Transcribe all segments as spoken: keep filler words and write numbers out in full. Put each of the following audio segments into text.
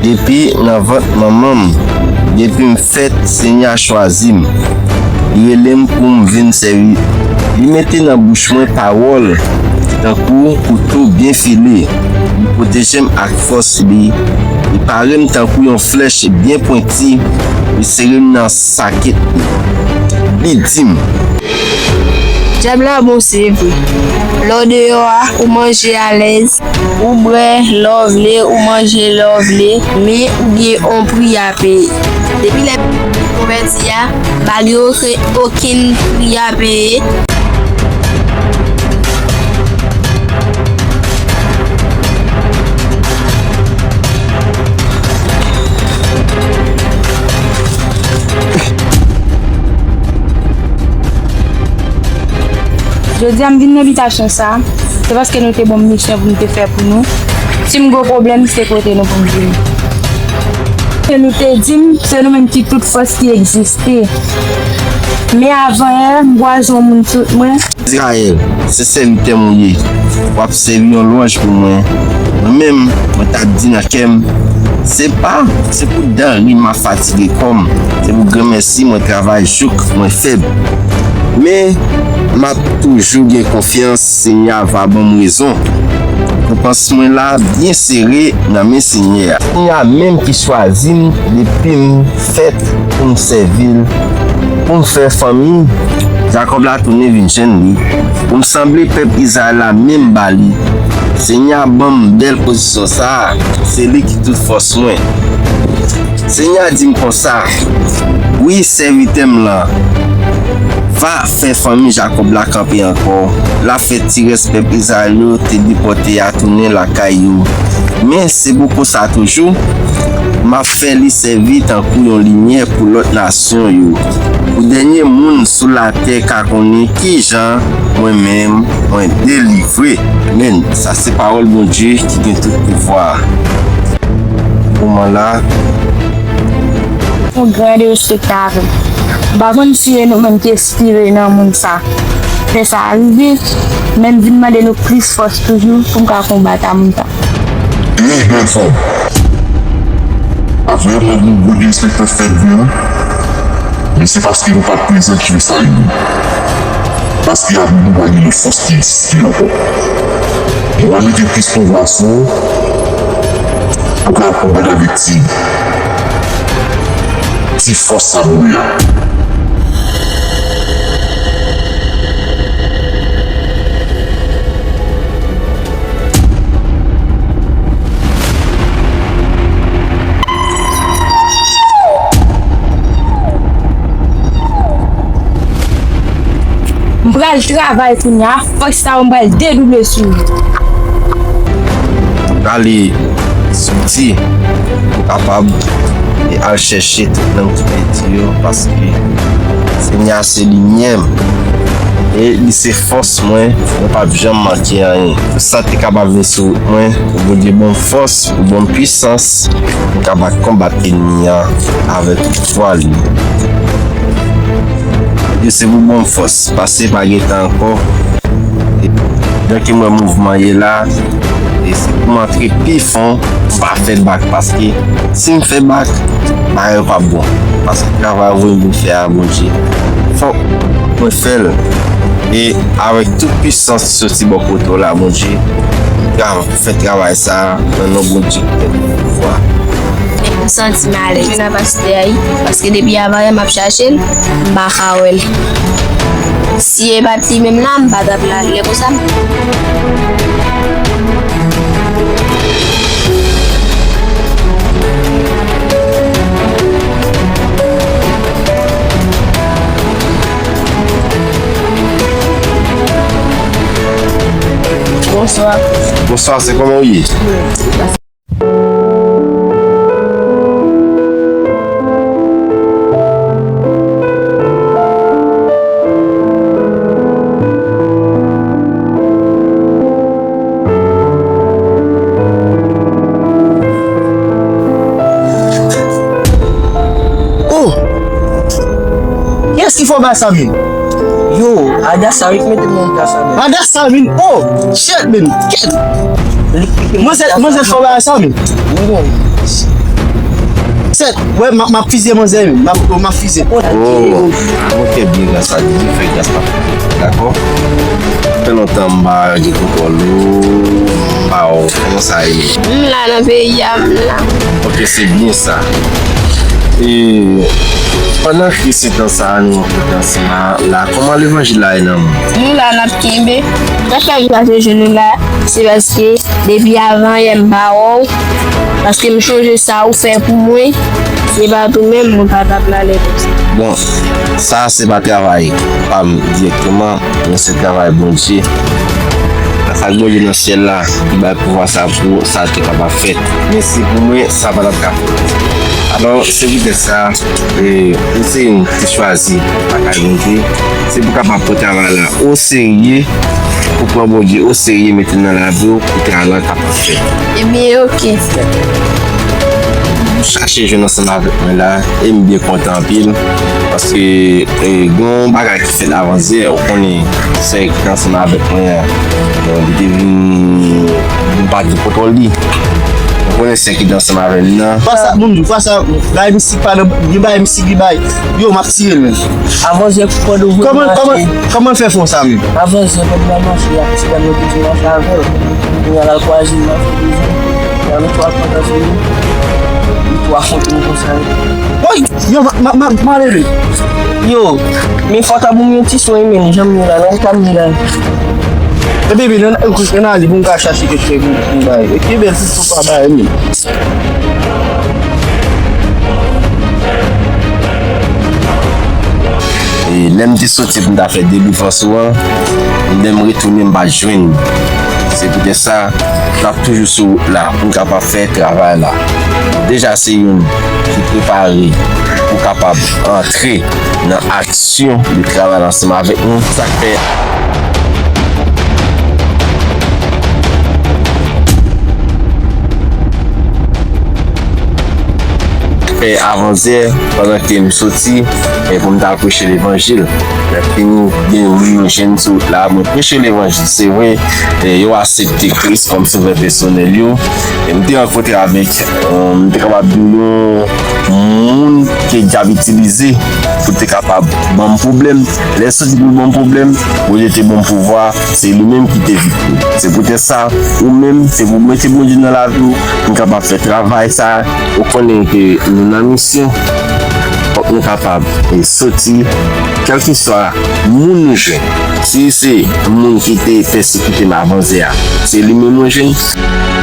Depi nan vant manman m, depi m fèt, Senyè a chwazi m. Li rele m pou m vin sèvi. Li mete nan bouch mwen pawòl tankou kouto byen file. Li pwoteje m ak fòs li. Li pare m tankou yon flèch byen pwenti. Li sere m nan sakèt li. Li di m, Dyab la bon, se vre. Lè w deyò a, ou manje alèz. Ou bwè lè w vle, ou manje lè w vle, men ou gen yon pri a peye. Depi lè w konvèti a, pa gen okenn, okenn pri a peye. Jodi a m vin nan bitasyon sa, se paske nou te ban m misyon pou m te fè pou nou. Si m gen pwoblèm, se kote nou pou m vini. Se nou te di m, se nou menm ki tout fòs ki egziste. Men avan yè, m kwaze yon moun sot mwen. Izrayèl, se sèvitè m ou ye. W ap sèvi yon lwanj pou mwen. Mwen menm, mwen t ap di nan kè m, se pa, se pou danri m ap fatige kò m. Se pou granmèsi mwen travay jouk mwen fèb. Men, m ap toujou gen konfyans Senyè a va ban m rezon. Rekonpans mwen la byen sere nan men Senyè a. Senyè a menm ki chwazi m depi m fèt pou m sèvi l, pou m fè fanmi Jakòb la tounen vin jwenn li, pou m sanble pèp Izrayèl la menm ba li. Senyè a ban m bèl pozisyon sa a, se li ki tout fòs mwen. Senyè a di m konsa, wi, sèvitè m lan va fè fanmi Jakòb la kanpe ankò. L ap fè ti rès pèp Izrayèl yo te depòte a tounen lakay yo. Men se poko sa toujou, m ap fè li sèvi tankou yon limyè pou lòt nasyon yo, pou dènye moun sou latè ka konnen kijan mwen menm mwen delivre. Amèn. Sa se pawòl Bondye ki gen tout pouvwa a. Moman la, yon gran derespekte avè m. M pa konn si e nou menm ki enspire nan moun sa fè sa rive, men m vin mande nou plis fòs toujou pou m ka konbat a moun sa. Ey, bèl fanm. Avè mwen, nou gwo derespekte fèt vre, wi. Men se paske nou pa t prezan ki fè sa rive. Paske avè nou pa gen lòt fòs ki egziste ankò. Mwen mete plis pouvwa sou ou pou ka konbat avèk ti, ti fòs sa mwen an. M pral travay kounye a, fòs sa yo m pral dedouble sou yo. Rale zouti pou kapab e al chèche tout nonm ki pèdi yo, paske Senyè a se limyè m e li se fòs mwen, mwen p ap janm manke anyen. Sa te kapab vin sou wout mwen, pou Bondye ban m fòs, pou ban m pwisans, pou m kapab konbat ènmi an avèk pouvwa li. Bondye se pou ban m fòs, pase pa gen tan ankò. E, jan ke m wè mouvman ye la, e se pou m antre pi fon, m pa fè bak, paske si m fè bak, bagay yo p ap bon. Paske travay ou voye m vin fè a, Bondye, fòk mwen fè l. E avèk tout pwisans ki soti bò kote w la, Bondye, tra-, fè travay sa a nan non Bondye ki gen tout pouvwa. M santi m alèz nan pastè a, wi, paske depi avan yè m ap chache l, m pa ka wè l. Si e pa t li menm la, m pa t ap la lè konsa. Bonswa. Bonswa, se kòman w ye? Oh! Kiyès ki fè w bagay sa menm? Yo, Adasa wi ki mete m nan kaka sa menm. Adasa menm? Oh! Shit menm! Shit! Manzè, manzè fè w bagay sa menm? Wi menm. Shit! Wè, m ap, m ap fize manzè menm. M ap, m ap fize. Oh! Mwen fè byen gras a Dye, fè gras pa dakò? Fè lontan m pa gen kontwòl ou, m pa wè w. Kòman sa ye menm? M la nan peyi a, m la. Ok, se byen sa. E pandan ke se tan sa a nou antre ansanm la, la, kòman levanjil la ye nan men w? Nou la n ap kenbe. Sa fè m chache jwenn nou la, se paske depi avan yè m pa wè w. Paske m chonje sa ou fè pou mwen, se pa tou menm mwen pa t ap la lè konsa. Bon, sa se pa travay pa m dirèkteman, men se travay Bondye. Ak Bondye nan syèl la ki bay pouvwa sa pou sa te kapab fèt. Men si pou mwen, sa pa t ap ka fèt. Alò, se poutèt sa, e, ou se yon ki chwazi lakay Bondye, se pou kapab pran travay la oserye, pou pran Bondye oserye, mete nan lavi w, pou travay la kapab fèt. Ebyen, oke. Ou chache jwenn ansanm avèk mwen la, e m byen kontan anpil, paske, e, gen yon bagay ki fèt avan yè, ou konnen sè ki te ansanm avèk mwen an, bon, li te vin, m pa gen kontwòl li. Ou konnen sè ki te ansanm avè m nan. Fwa sa, moun di, fwa sa, bay misik pa nan, gen bay misik, gen bay. Yo, m ap tire l menm. Avan yè, pandan w voye mache. Kòman, kòman, kòman l fè fè w sa menm? Avan yè, pandan w mache, y ap tire m, yo te di mache avè w. Kounye a l al kwaze m nan fè bezwen. Nan nou tou al pandan se nou. Nou tou afwonte m konsa. Woy! Yo, ma, ma, ma, malere. Yo, men fò ta ban m yon ti swen, men, jan m ye la, nan eta m ye la. E bebe, nan, nan ale pou m ka chache kèk fèy pou, pou m bay. E ki bèl ti sou pa bay, men. E lè m te soti pou m ta fè delivrans ou an, lè m retounen m pa jwenn. Se poutèt sa, n ap toujou sou wout la pou n kapab fè travay la. Deja se youn ki prepare pou kapab antre nan aksyon de travay la ansanm avèk nou. Sa k fè fè avan yè, pandan ke m soti, e pou m ta al preche levanjil. Epi gen moun mwen jwenn sou wout la, mwen preche levanjil, se vre, e yo aksepte Kris kòm sovè pèsonèl yo. E m te rankontre avèk, e, m te kapab di yon moun ke dyab itilize pou te kapab ban m pwoblèm. Lè l soti pou l ban m pwoblèm, Bondye te ban m pouvwa, se li menm ki te viktim. Se poutèt sa, ou menm, se pou mete Bondye nan lavi w, pou n kapab fè travay sa, ou konnen ke nou nan misyon. Fòk nou kapab, e, soti, kèlkeswa moun nou jwenn. Si se moun ki te pèsekite m avan yè a, se li menm mwen jwenn.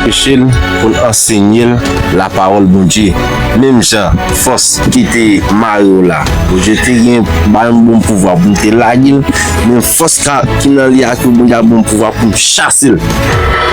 Preche l, pou n ansenye l lapawòl Bondye. Menm jan fòs ki te mare w la, Bondye te gen, ba m bon pouvwa pou m te lage l, men fòs ka, ki nan li a tou, Bondye a ban m pouvwa pou m chase l.